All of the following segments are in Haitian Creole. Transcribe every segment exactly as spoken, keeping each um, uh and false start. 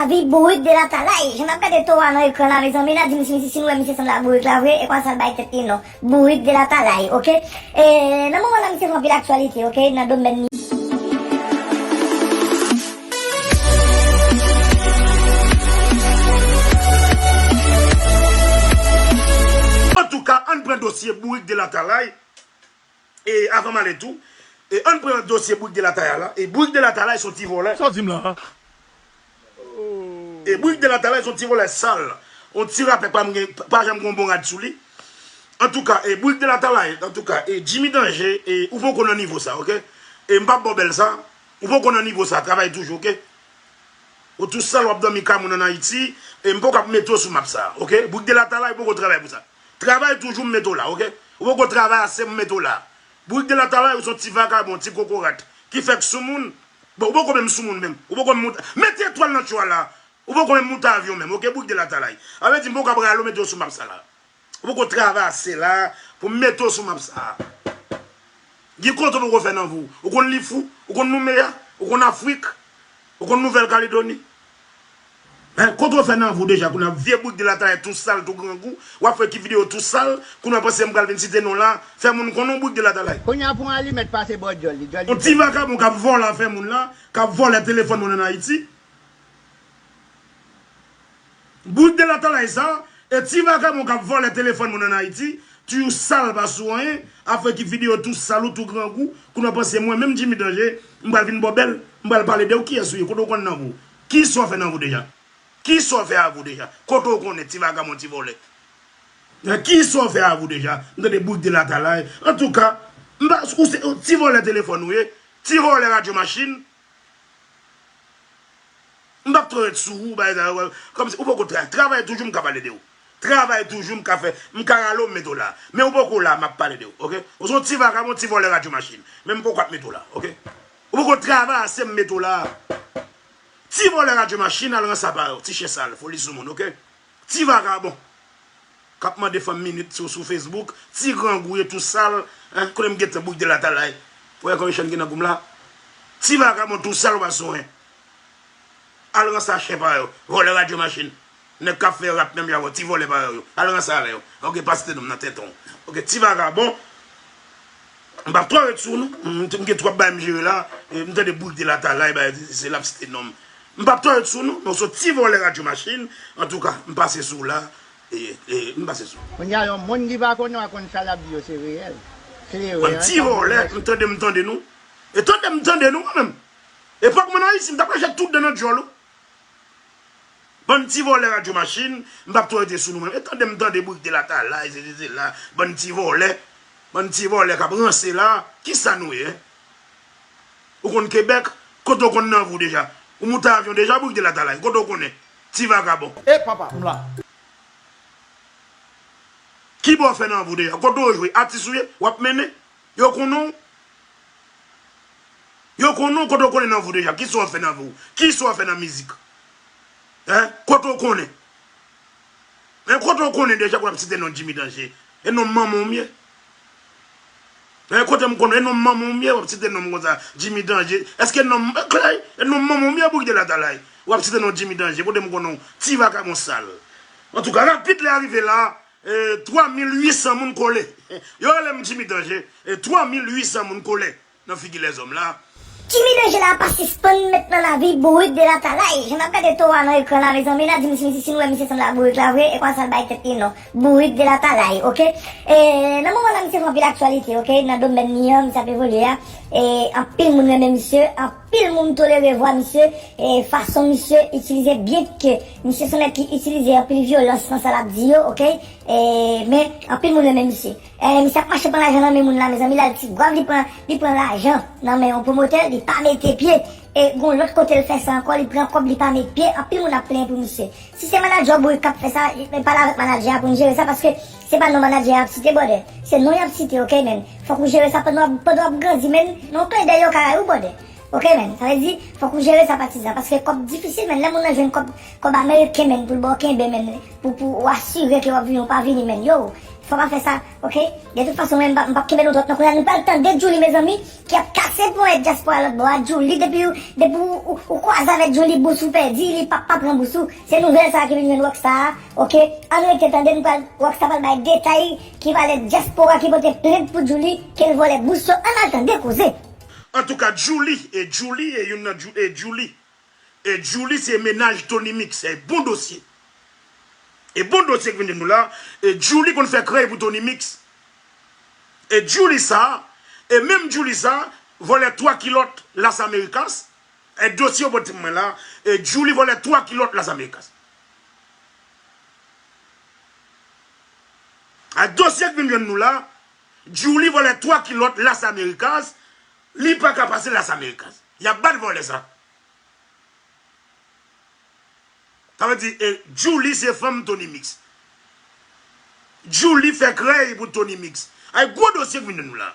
Lavi Bourik de Latalay. Jan n ap gade towa nan ekran la, mezanmi, n a di misye, misye, si nou wè misye sanble a Bourik la vre, e konsa l bay tèt li non. Bourik de Latalay, oke? E nan moman la, misye fè anpil aktyalite, oke? Nan domèn li. Antouka, ann pran dosye Bourik de Latalay. E avan m ale tou, e ann pran dosye Bourik de Latalay la. E Bourik de Latalay se yon ti vòlè. Sa w di m la? E Bourik de Latalay se yon ti vòlè sal. Yon ti rapè pa m gen, pa janm gen yon bon rad sou li. Antouka, e Bourik de Latalay, antouka, e Jimmy Danje, e ou poko nan nivo sa, oke? E m p ap ba w bèl sa. Ou poko nan nivo sa, travay toujou, oke? Ou tou sal, w ap dòmi kay moun ann Ayiti, e m poko ap mete w sou map sa, oke? Bourik de Latalay, ou poko travay pou sa. Travay toujou, m mete w la, oke? Ou poko travay ase, m mete w la. Bourik de Latalay, ou se yon ti vagabon, ti kokorat, ki fèk sou moun. Bon, ou poko menm sou moun menm. Ou poko menm moute. Mete etwal nan tchou a la. Ou poko menm moute avyon menm, oke, Bourik de Latalay. Sa vle di m poko ap rale w mete w sou map sa la. Ou poko travay ase la pou m mete w sou map sa. Gen kote ou poko fè nan vi w. Ou konn Lifou, ou konn Noumeya, ou konn Afrik, ou konn Nouvèl Kaledoni. Hein, kote ou fè nan vi w deja, kounye a vye Bourik de Latalay tou sal, tou grangou, w ap fè ki videyo tou sal, kounye a panse m pral vin site non la, fè moun konnen w Bourik de Latalay. Kounye a pou yon alimèt pase bò djòl li, djòl li. Yon ti vagabon k ap vòlè afè moun la, k ap vòlè telefòn moun ann Ayiti. Bourik de Latalay sa, e ti vagabon k ap vòlè telefòn moun ann Ayiti, toujou sal pa sou anyen, ap fè ki videyo tou sal ou tou grangou, kounye a panse mwen menm Jimmy Danje, m pral vin ba w bèl, m pral pale de w, kiyès ou ye, kote w konn nan vi w? Kisa w fè nan vi w deja? Kisa w fè a vi w deja? Kote w konnen ti vagabon ti vòlè? Hein, kisa w fè a vi w deja? M tande Bourik de Latalay. Antouka, m pa, ou se ti vòlè telefòn ou ye, ti vòlè radyo machin. M p ap twò ret sou ou, bagay sa yo, kòmsi ou poko tra-, travay toujou m ka pale de ou. Travay toujou m ka fè, m ka rale w m mete w la. Men ou poko la, m ap pale de ou, oke? Ou se yon ti vagabon, ti vòlè radyo machin. Men m poko ap mete w la, oke? Ou poko travay ase m mete w la. Ti vòlè radyo machin, al ranse a parèy w, ti chen sal, foli sou moun, oke? Ti vagabon k ap mande fanm minit sou, sou Facebook, ti grangou ye tou sal, hein, kote m gentan Bourik de Latalay. Ou wè konbyen chen ki nan kou m la? Ti vagabon tou sal ou pa sou anyen. Al ranse a chen parèy ou, vòlè radyo machin. Nèg k ap fè rap menm jan avè w, ti vòlè parèy ou. Al ranse avè yo. Oke, pa site non m nan tenten w. Oke, ti vagabon. M p ap twò ret sou ou non. M, m gen twòp bagay m jere la. E, m tande Bourik de Latalay, bagay, se l ap site non m. M p ap twò ret sou ou non. Men w se yon ti vòlè radyo machin. Antouka, m pase sou ou la. E, e, m pase sou ou. Kounye a, yon moun ki pa konnen w a konn sa l ap di yo, se reyèl. Kleren, ti vòlè, m tande, m tande nou. E tande, m tande nou kanmenm. Epòk mwen nan Ayiti, m t ap rache tout dan nan djòl ou. Bann ti vòlè radyo machin, m p ap twò rete sou nou menm. E tande m tande Bourik de Latalay, se, se, se la, bann ti vòlè, bann ti vòlè k ap ranse la, kisa nou ye? Ou konn Kebèk? Kote w konn nan vi w deja? Ou moute avyon deja, Bourik de Latalay? Kote w konnen? Ti vagabon. E papa, m la. Ki bò w fè nan vi w deja? Kote w jwe? Atis ou ye? W ap mennen? Yo konnen w? Yo konnen w, kote w konnen nan vi w deja? Kisa w fè nan vi w? Kisa w fè nan mizik? Hein? Kote w konnen? Men kote w konnen deja pou w ap site non Jimmy Danje? E non manman w m ye? Hein, kote m konnen? E non manman w m ye, w ap site non m konsa, Jimmy Danje? Èske non m, e klè, e non manman w m ye, Bourik de Latalay? W ap site non Jimmy Danje, kote m konnen w? Ti vagabon sal. Antouka, rapid lè a rive la, e, twa mil uit san moun kole. Yo rele m Jimmy Danje. E twa mil uit san moun kole nan figi lèzòm la. Jimmy Danje la pa sispann met nan lavi Bourik de Latalay. Jan n ap gade towa nan ekran la, mezanmi, n a di misye, misye, si nou wè misye sanble a Bourik la vre, e konsa l bay tèt li non. Bourik de Latalay, oke? E nan moman la, misye fè anpil aktyalite, oke? Nan domèn li an, misye ap evolye a. E anpil moun renmen misye, anpil moun tolere vwa misye, e fason misye itilize byen ke misye se yon nèg ki itilize anpil vyolans nan sa l ap di yo, oke? E, men, anpil moun renmen misye. E, misye ap mache pran lajan nan men moun la, mezanmi, l al Tigwav, li pran, li pran lajan nan men yon pwomotè, li pa mete pye. E, gon lòt kote l fè sa ankò, li pran kòb, li pa met pye, anpil moun ap plenyen pou misye. Si se manadjè w Bourik k ap fè sa, men pale avèk manadjè a pou n jere sa, paske se pa non manadjè a ap site, brother. Se non y ap site, oke, men. Fòk ou jere sa pandan w ap, pandan w ap grandi, men. Nan yon klendèy yo ka rayi w, brother. Oke, men. Sa vle di, fòk ou jere sa, patizan, paske kòb difisil, men. Lè moun nan jwenn kòb, kòb ameriken, men, pou l ba w kenbe, men, pou, pou w asire ke w ap vini, w pa vini, men. Yo, Fò pa fè sa, oke? De tout fason, mwen, m p ap, m p ap kenbe nou twòp nan kounye a. Nou pral tande Djouly, mezanmi, ki ap kase ponyèt dyaspora lòt bò a. Djouly, depi, depi ou, ou, ou kwaze avèk Djouly, bous ou pèdi, li p ap pa pran bous ou. Se nouvèl sa a ki vin jwenn Rockstar a, oke? Ann rete tande, nou pral, Rockstar pral bay detay ki valè dyaspora ki pote plent pou Djouly, ke l vòlè bous yo. Ann al tande koze. Antouka, Djouly, e Djouly, e youn nan Djou-, e Djouly. E Djouly se mennaj Tony Mix, e bon dosye. E bon dosye k vin jwenn nou la, e Djouly konn fè krèy pou Tony Mix. E Djouly sa, e menm Djouly sa, vòlè twa kilòt Las Americas. E dosye yo pote mwen la, e Djouly vòlè twa kilòt Las Americas. A dosye k vin jwenn nou la, Djouly vòlè twa kilòt Las Americas, li pa ka pase Las Americas. Y ap bat vòlè sa. Sa vle di, e, Djouly se fanm Tony Mix. Djouly fè krèy pou Tony Mix. Ay gwo dosye k vin jwenn nou la.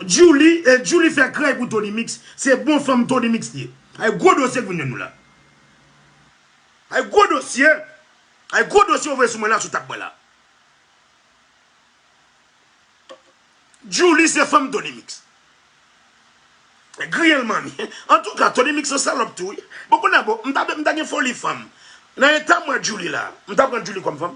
Djouly, e, Djouly fè krèy pou Tony Mix. Se bon fanm Tony Mix li ye. Ay gwo dosye k vin jwenn nou la. Ay gwo dosye. Ay gwo dosye ou voye sou mwen la, sou tab mwen la. Djouly se fanm Tony Mix. Griyen l manmi. Antouka, Tony Mix se salòp tou wi. Bon, kounye a, bon, m ta, m ta gen foli fanm. Nan eta m wè Djouly la, m ta pran Djouly kòm fanm.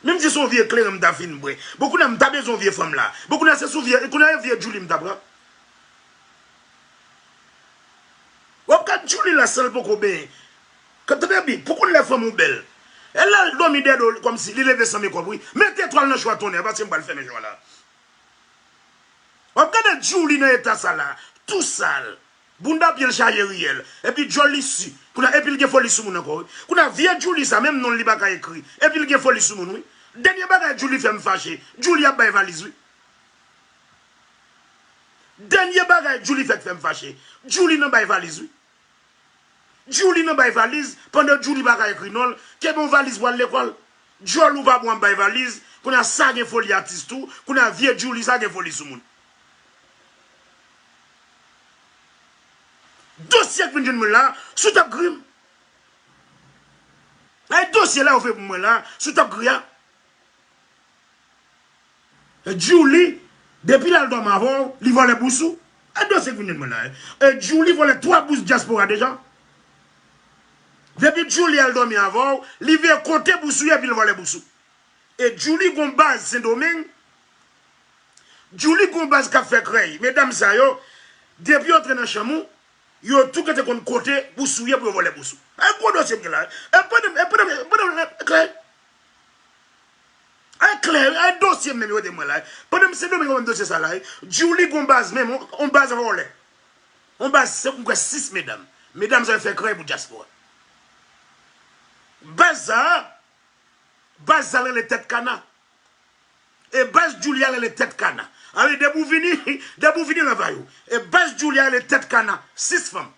Menm si se yon vye kleren m ta fin bwè. Bon, kounye a, m ta bezwen yon vye fanm la. Bon, kounye a, se sou vye, kounye a, e vye Djouly m ta pran. W ap gad Djouly la san l poko benyen. Tande byen, pou konn lè fanm ou bèl. E lè l dòmi dèyè do l kòmsi li leve san mekòp wi. Mete twal nan cho a tonnè, paske m pral fèmen cho a la. W ap gade Djouly nan eta sa la, tou sal. Bounda pye l chaje riyèl. Epi djòl li si. Kounye a, epi l gen foli sou moun ankò wi. Kounye a, vye Djouly sa, menm non l li pa ka ekri. Epi l gen foli sou moun wi. Dènye bagay Djouly fè m fache. Djouly ap bay valiz wi. Dènye bagay Djouly fè k fè m fache. Djouly nan bay valiz wi. Djouly nan bay valiz, pandan Djouly pa ka ekri non l, kenbe yon valiz pou al lekòl. Djòl ou pa bon ap bay valiz, kounye a sa gen foli atis tou, kounye a vye Djouly sa gen foli sou moun. Dosye k vin jwenn mwen la, sou tap gri m. Ay dosye la ou fè pou mwen la, sou tap gri a. Djouly, depi l al dòmi avè w, li vòlè bous ou. E dosye k vin jwenn mwen la. E Djouly vòlè twa bous dyaspora deja. Depi Djouly al dòmi avè w, li veye konte bous ou yo epi l vòlè bous ou. E Djouly gon baz Sendomeng. Djouly gon baz k ap fè krèy. Medam sa yo, depi yo antre nan chanm ou, yo tou gentan konn kote bous ou ye pou yo vòlè bous ou. E gwo dosye m gen la. E pandan, e pandan, e pandan, e klè. Ay klè, ay dosye menm yo te mwen la. Pandan m Sendomeng yo ban m dosye sa la, Djouly gon baz menm, on, on baz vòlè. On baz se m kwè sis medam. Medam sa yo fè krèy pou dyaspora. Baz sa, baz sa rele Tèt Kana. E baz Djouly a rele Tèt Kana. Ale depi w vini, depi w vini nan vay ou. E baz Djouly a rele Tèt Kana, sis fanm.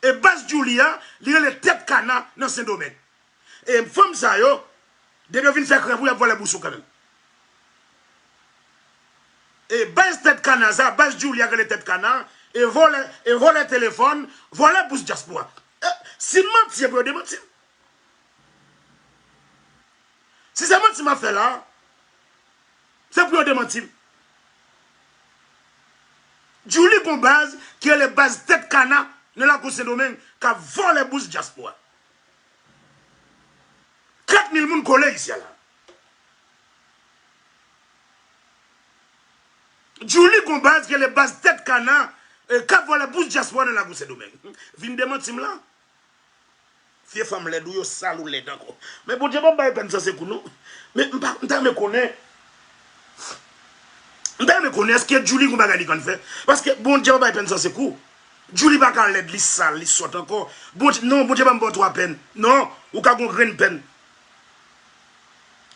E baz Djouly a, li rele Tèt Kana nan Sendomeng. E fanm sa yo, depi yo vin fè krèy pou y ap vòlè bous ou kanmenm. E baz Tèt Kana sa, baz Djouly a k rele Tèt Kana, e vòlè, e vòlè telefòn, vòlè bous dyaspora. E, si m manti, e pou yo demanti m. Si se manti m ap fè la, se pou yo demanti m. Djouly gon baz ki rele baz Tèt Kana nan lakou Sendomeng k ap vòlè bous dyaspora. Kat mil moun kole isi a la. Djouly gon baz ki rele baz Tèt Kana, e, k ap vòlè bous dyaspora nan lakou Sendomeng. Vin demanti m la. Vye fanm lèd ou yo sal ou lèd ankò. Men Bondye pa bay pèn san sekou non. Men m pa, m ta renmen konnen. M ta renmen konnen èske Djouly gon bagay li konn fè. Paske Bondye pa bay pèn san sekou. Djouly pa ka lèd, li sal, li sòt ankò. Bondye, non, Bondye pa m ba w twa pèn. Non, ou ka gon grenn pèn.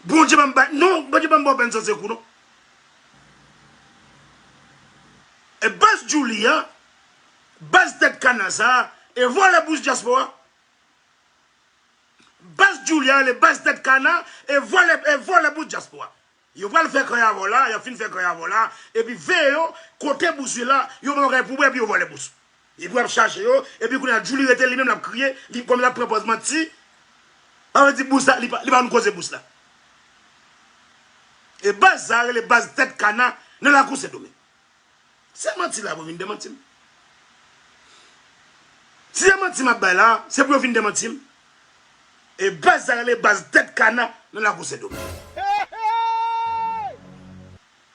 Bondye pa m bay, non, Bondye pa m ba w pèn san sekou non. E baz Djouly a, baz Tèt Kana sa, e vòlè bous dyaspora. Baz Djouly a rele baz Tèt Kana, e vòlè, e vòlè bous dyaspora. Yo pral fè krèy avè w la, y ap fin fè krèy avè w la, epi veye yo, kote bous ou ye la, yo ba w bagay pou bwè, epi yo vòlè bous ou. Epi w ap chache yo, epi kounye a Djouly rete li menm l ap kriye, li kòm l ap pran pòz manti. Sa vle di bous la, li pa, li pa konn koze bous la. E baz sa rele baz tèt kana nan lakou Sendomeng. Se manti la pou vin demanti m. Si se manti m ap bay la, se pou yo vin demanti m. E baz sa rele baz tèt kana nan lakou Sendomeng.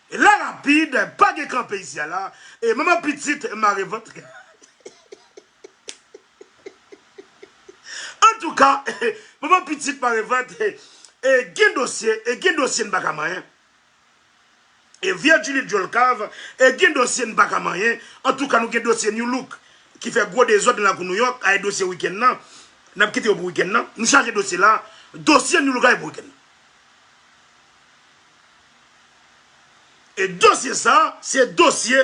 E la rapid, pa gen kanpe isi a la. E manman pitit mare vant. Antouka, manman pitit mare vant, e gen dosye, e gen dosye n pa ka manyen. E vye Julie Djolkav, e gen dosye n pa ka manyen. Antouka, nou gen dosye New Look ki fè gwo dezòd nan lakou Nouyòk, a e dosye wikenn nan. N ap kite yo pou wikenn nan. Nou chaje dosye la. Dosye New Look a e pou wikenn nan. E dosye sa, se dosye,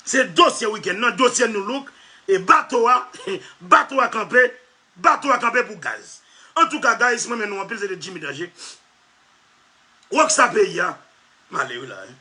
se dosye wikenn nan, dosye New Look, e bato a, bato a kanpe, bato a kanpe pou gaz. Antouka, guys, mwen renmen nou anpil, se te Jimmy Danger. Rockstar peyi a, m ale wi la, hein.